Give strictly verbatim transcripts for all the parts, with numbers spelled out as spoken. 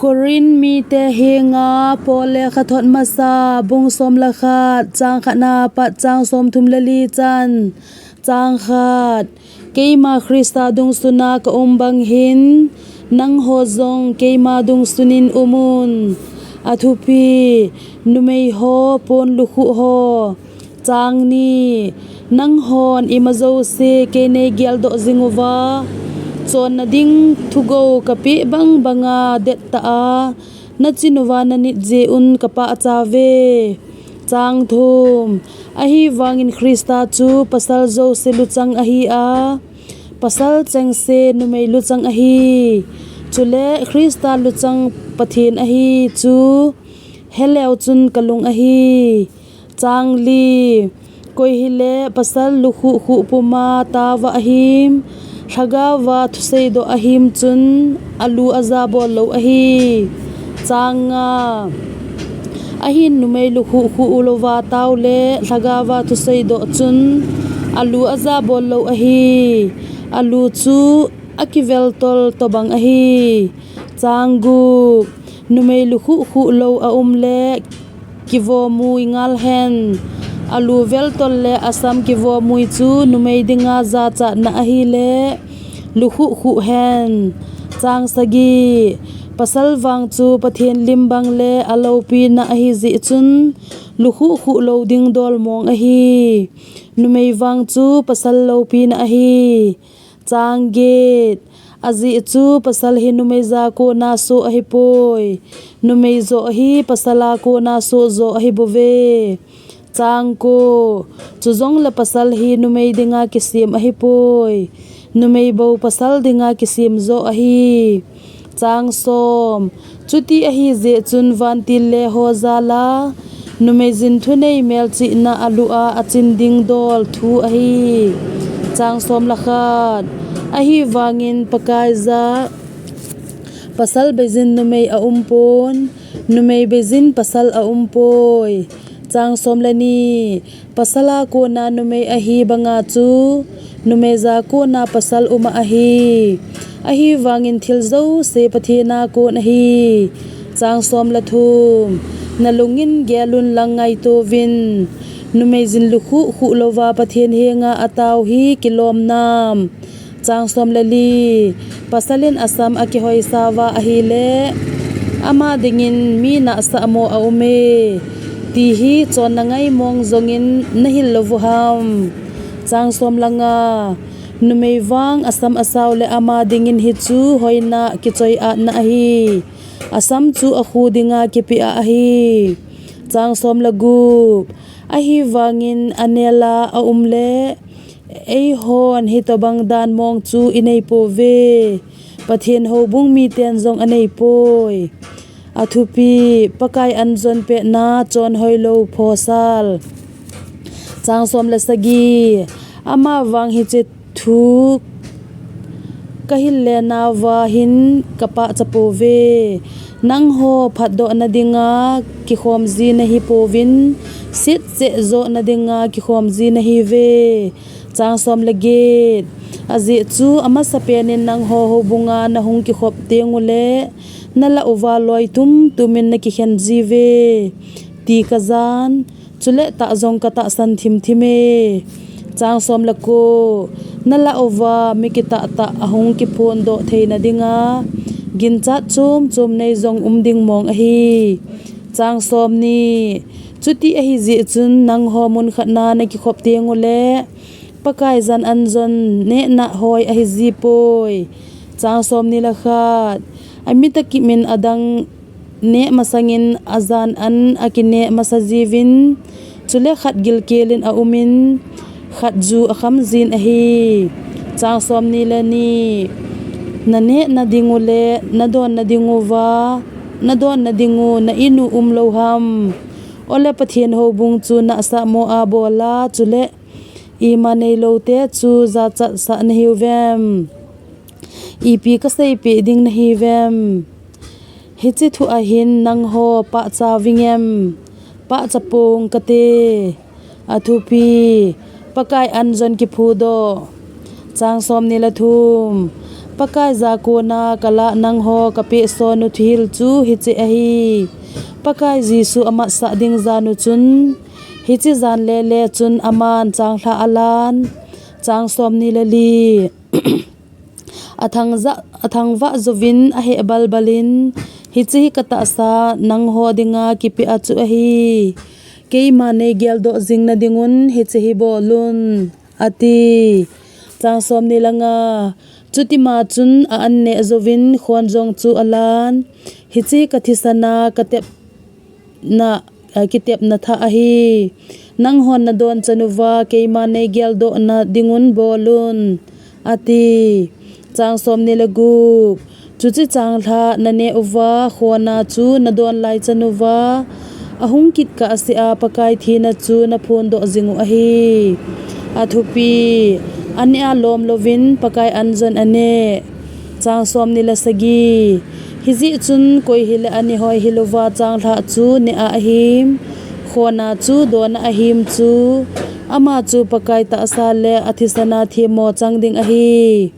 Korin mite henga Paul lekhathot masa bung som le khat, chang khatna pat chang som thum le li chan. Chang khat. Keima Krista dungsuna ka um bang hin, nangho jong keima dungsunin umun. A thupi, numei ho pon lukhuh ho. Chang ni. Nanghon ima jouse kei nei geldoh jing uva, chonna ding thugou ka peh bang banga dettah a, na chin uva na nit jeh un ka pachat uve. Chang thum. Ahivangin Krista chu pasal jouse luchang ahi a, pasal chengse numei luchang ahi. Chule Krista luchang Pathen ahi chu heleu chun ka lung ahi. Chang li. Koi hile pasal lukhuh khuh puma tao va ahim, lhagao va thusei doh ahim chun alu aja bol lou ahi. Chang nga. Ahin numei lukhuh khuh u louva tao le lhagao va thusei doh chun alu aja bol lou ahi. Alu chu akivel tol tobang ahi. Chang gup. Numei lukhuh khuh lou a um le kivomui ngal hen. Alu vel tol le asam kivomui chu numei dinga jachatna ahile lukhuh khuh hen. Chang sagi. Pasal vang chu Pathen lim bang le aloupina ahi jeh chun lukhuh khuh lou ding dol mong ahi. Numei vang chu pasal loupina ahi. Chang get. Ajeh chu pasal hi numei ja kona soh ahipoi. Numei joh hi pasal a kona soh joh ahi bouve. Chang ko. Chujongle pasal hi numei dinga kisem ahipoi. Numei bou pasal dinga kisem joh ahi. Chang som. Chuti ahi jeh chun vantil le ho jal a, numei jin thunei melchihna alu a achin ding dol thu ahi. Chang som le khat. Ahivangin Pakai jah pasal beijin numei a um pon, numei beijin pasal a um poi. Chang som le ni. Pasal a kona numei ahi banga chu, numei ja kona pasal um ahi. Ahivangin thil jouse Pathen a kon ahi. Chang som le thum. Na lungin gel un lang ngaito uvin. Numei jin lukhuh khuh louva Pathen henga atao hi kilom nam. Chang som le li. Pasal in asam akihoisa uva ahile, ama dingin mi nahsah mo a um e, ti hi chonna ngai mong jongin na hil lou u ham. Chang som le nga. Numei vang asam asao le ama dingin hichu hoina kichoi-atna ahi. Asam chu akhu dinga kipeh a ahi. Chang som le gup. Ahivangin anel a a um le, eihon hitobang dan mong chu i nei pouve. Pathen houbung miten jong a nei poi. A thupi, Pakai an jon petna chon hoilou phosal. Chang som le sagi. Ama vang hiche thu ka hil le nauva hin ka pachat pouve. Nangho phatdohna dinga kikhom ji nahi pouvin, sitcheh johna dinga kikhom ji nahiuve. Chang som le get. Ajeh chu amasapen in nangho houbunga na hung kikhop teng ule, na lah uva loi tumtum in na kikhen jiuve, ti ka jan. Chule tah jong ka tahsan thimthim e. Chang som le ko. Na lah uva mi kitah tah a hung kiphondoh theina dinga ginchat chom chom nei jong um ding mong ahi. Chang som ni. Chuti ahi jeh chun nangho mun khat na na kikhop teng ule, Pakai jan an jon nehna hoi ahi ji poi. Chang som ni le khat. Amit a kimin adang neh masangin ajan an akineh masa jiuvin, chule khat gilkel in a umin, khat ju akham jin ahi. Chang som ni le ni. Na nehna ding ule, na donna ding uva, na donna ding u, na in u um lou ham. Ole Pathen houbung chu nahsah mo a bol a, chule ima neilou te chu jachat sah nahiuvem. Ipi ka seipeh ding nahiuvem. Hiche thu a hin nangho pachat uvingem. Pachat pong kate. A thupi, Pakai an jon kiphudoh. Chang som ni le thum. Pakai ja kona kalah nangho kapehsonu thuhil chu hiche ahi. Pakai Jesu amatsah ding janu chun, hiche jan lele chun aman changlhah alan, chang somni le li. Athangja, athangvah jouvin aheh balbalin, hiche hi katahsa nangho dinga kipea chu ahi. Keima neigeldoh jing nadingun hiche hi bolun, ati. Chang somni le nga. Chutima chun a-an neh jouvin khon jong chu alan, hiche kathisana katepna, a, kitepna thah ahi. Nanghon nadon chanuva keima neigeldoh nadingun bolun, ati. Chang somni le gup. Chuche changlhah naneh uva khona chu nadon lai chanuva ahung kit kahsea Pakai thina chu naphondoh jingu ahi. Athupi, aneh a lom louvin Pakai anjon aneh. Chang somni le sagi. Hijeh chun koi hile aneh hoi hilouva changlhah chu neh a ahim, khona chu dona ahim chu, ama chu Pakai tahsa le athisana themmo chang ding ahi.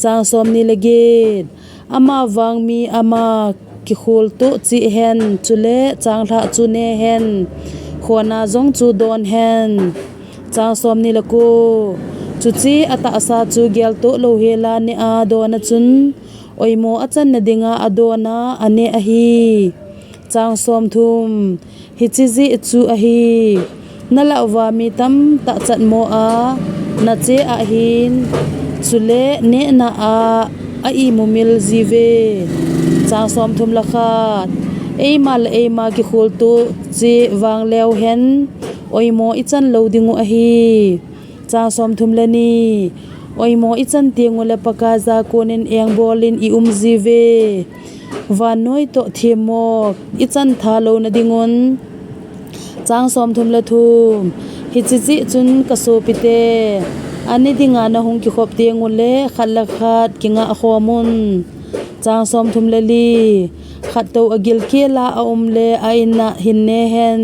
Chang somni le get. Amavang mi ama kikholtoh cheh hen, chule changlhah chu neh hen, khona jong chu don hen. Chang somni le ko. Chuche atahsa chu geltoh louhela neh a dona chun, oimo achan nadinga adona aneh ahi. Chang somthum. Hiche jeh chu ahi, nalah uva mi tamtah chatmo a nache ahin, chule nehna a a-imumil jiuve. Chang somthum le khat. Eima le eima kikholtoh cheh vang leu hen, oimo ichan lou dingu ahi. Chang somthum le ni. Oimo ichan tengule Pakai ja konin engbolin i-um jiuve. Vannoi toh themmo ichan tha louna dingun. Chang somthum le thum. Hiche jeh chun kasopite, ani dinga nahung kikhop tengule khat le khat kingah khomun. Chang somthum le li. Khattou agilkel a aumle a-in a hin neh hen.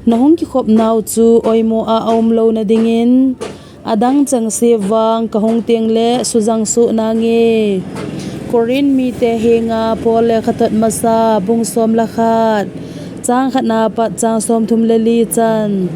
Nahung kikhopnau chu oimo a aum louna dingin, adang chengse vang kahung tengle sujang soh nange. Corinth mite henga Paul lekhathot masa bung som le khat, chang khat na pat chang somthum le li chan.